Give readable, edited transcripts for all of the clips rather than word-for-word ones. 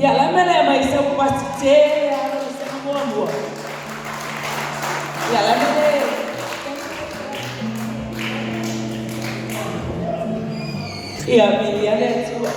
Ia, la mea le aumai sau pasi tele lava le vasega muamua. Ia, la mea le. Ia, viia le Atua.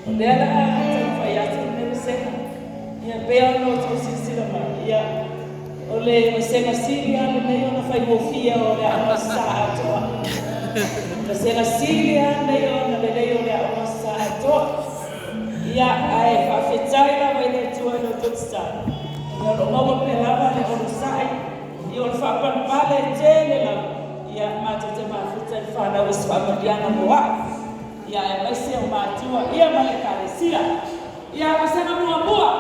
O lea o le a taumafai atu lenei vasega. Ia, pei lava ona outou silasila mai, ia, o le vasega sili lava lenei ona faigofie o le Aoga Aso Sa atoa. Vasega sili lava lenei ona lelei o le Aoga Aso Sa atoa. Ia, ae faafetai lava i le Atua i la outou tatalo, ia o lo o maua pea lava le onosai, ia o le faapalepale tele lava, ia matou te mafuta i le fanau i se faamanuiaga mo au, ia aemaise o matua ia ma le Ekalesia. Ia, vasega muamua.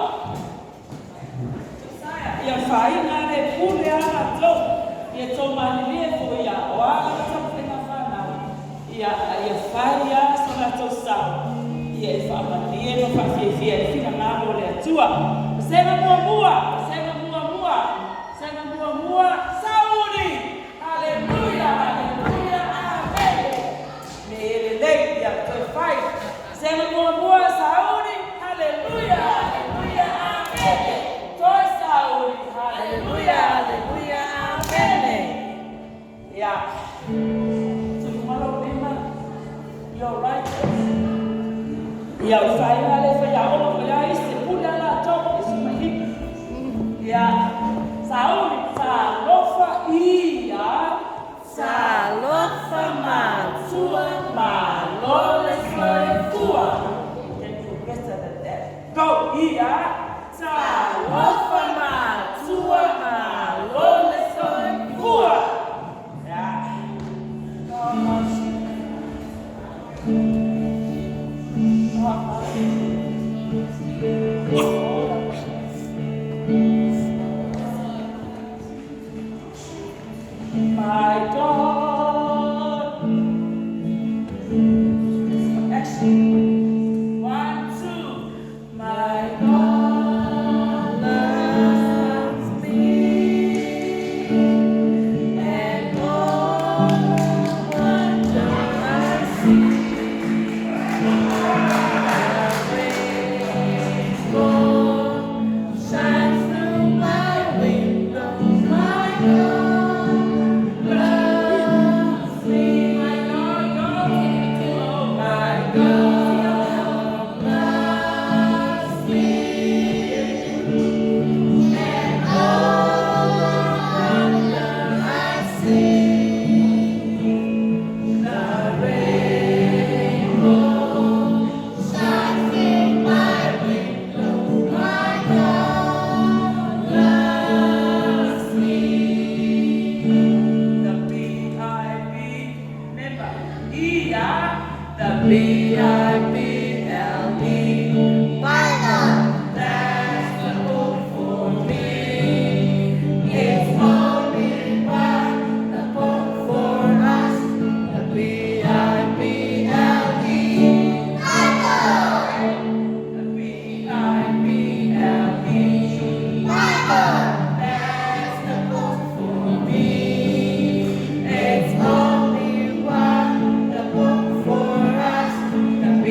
Ia faiga le pule a latou, ia tou malilie foi ia o a lava taumafaiga a fanau, ia a ia fai lava so latou sao ia e faamalie ma faafiafia ai le finagalo o le Atua. Vasega muamua, vasega muamua, vasega muamua, sauni! Haleluia, haleluia, amene. Me e lelei, ia toe fai. Vasega muamua, sauni! Haleluia, haleluia, amene. Toe sauni! Haleluia, haleluia, amene. Ia, tuuina lou lima, your right. Ia, o le faiga lea e faiaoga foi a isi, e pule lava latou i Sumailima. Ia, sauni, talofa ia. Talofa matua, malo le soifua. You can do better than that. Go, ia. Talofa matua, malo le soifua. Ia. God loves you. God loves you. All of us. My God. Action. One, two. My God loves me, and all the wonder I see. The rainbow shines through my window. My God loves me. My God, God, my God loves me. And all the wonder I see. The rainbow shines through my window. My God loves me. The B-I-B, remember, E-I, the B-I-B-L-E. Bible. That's the book for me. It's only one, the book for us. The B-I-B-L-E. Bible. The B-I-B-L-E. Bible. That's the book for me. It's only one, the book for us. The B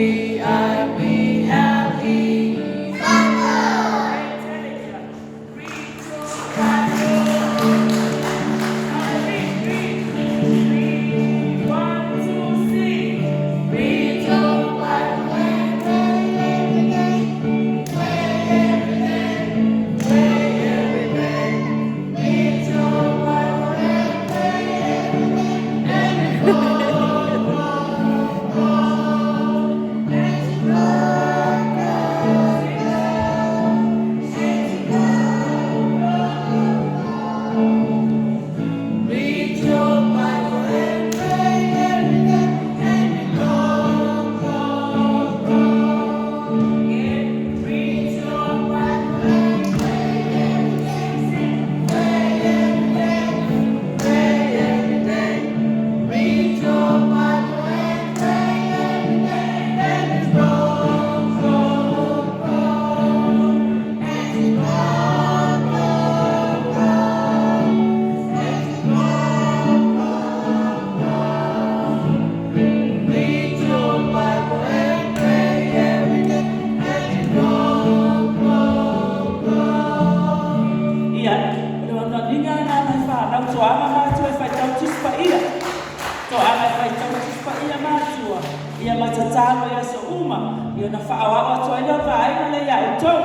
tatalo i aso uma, ia ona faaoao atu ai lea o le vaega lea ia outou.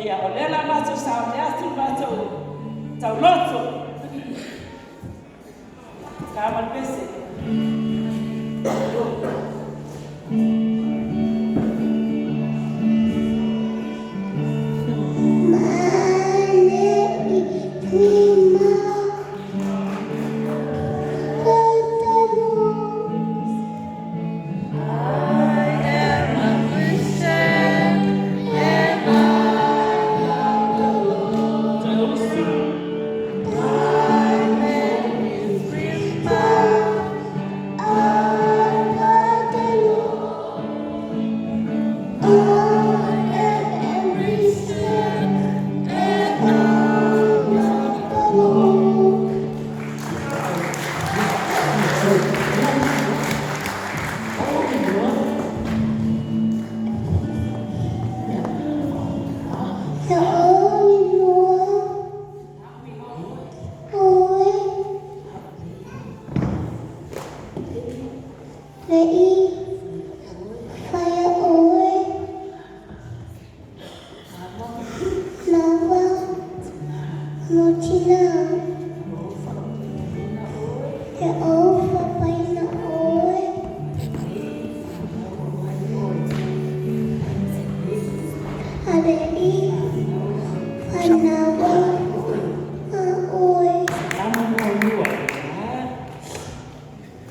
Ia, o lea o le a matou sauni atu le matou tauloto. Ka ma le pese. Salama muamua.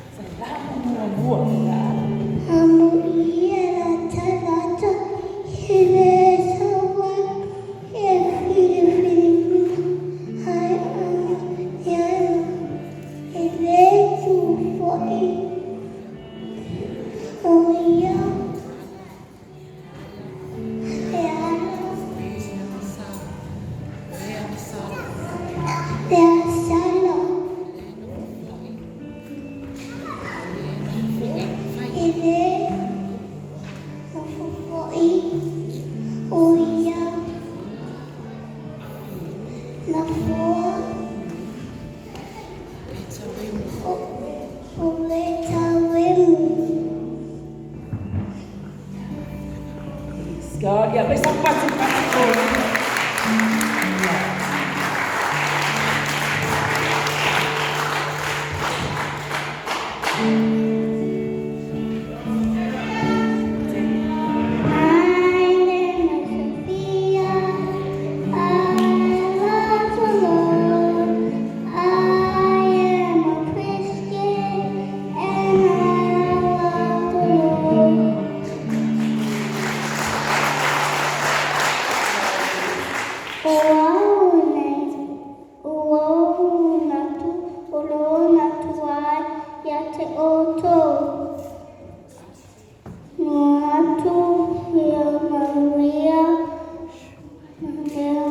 Salama muamua. Praise God. Ia, mai sapati pati. My name is Sophia. I love the Lord. I am a Christian and I love the Lord. O au natu o lo natu ai ia te outou. Nuatu ia manuia lea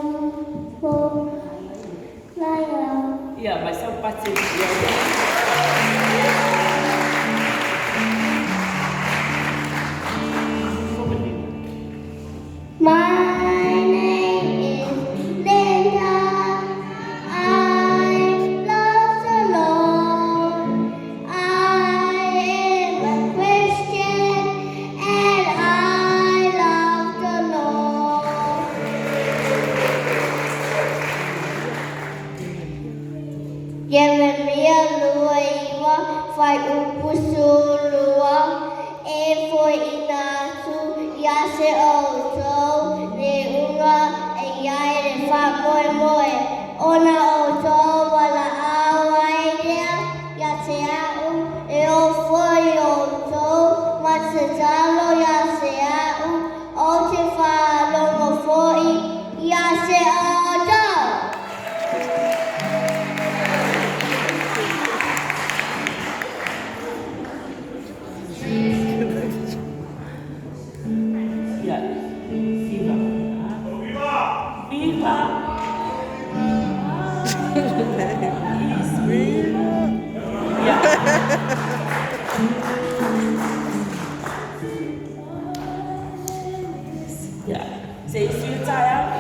fo laia. Ia, mai sapati. Ia. My name is Linda. I love the Lord. I am a Christian and I love the Lord. Jeremia 29 fuaiupu 12, E foaiina atu ia te outou le iuga e i ai le faamoemoe, ona outou valaau ai lea ia te a'u, e oo foi outou ma tatalo ia te a'u, ou te faalogo foi ia te outou. Ia. Viva. Viva. Viva. Ia. Ia. Se i sui taeao.